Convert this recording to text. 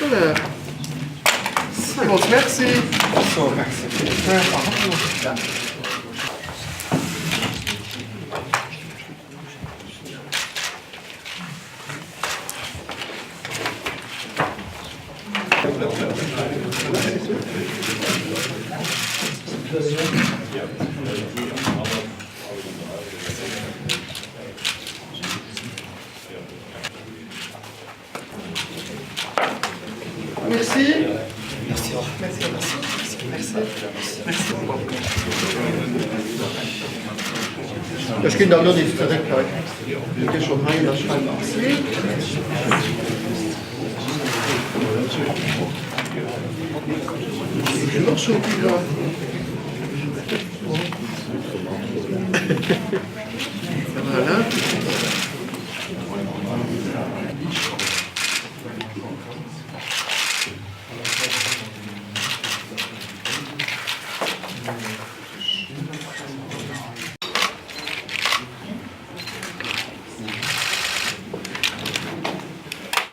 Voilà. Villmools Merci. Merci. Merci. Merci. Merci. Merci. Ech ginn dann elo nees zeréck hei. Hutt Dir schonn hei ënnerschreiwen? Merci. Och schon wieder.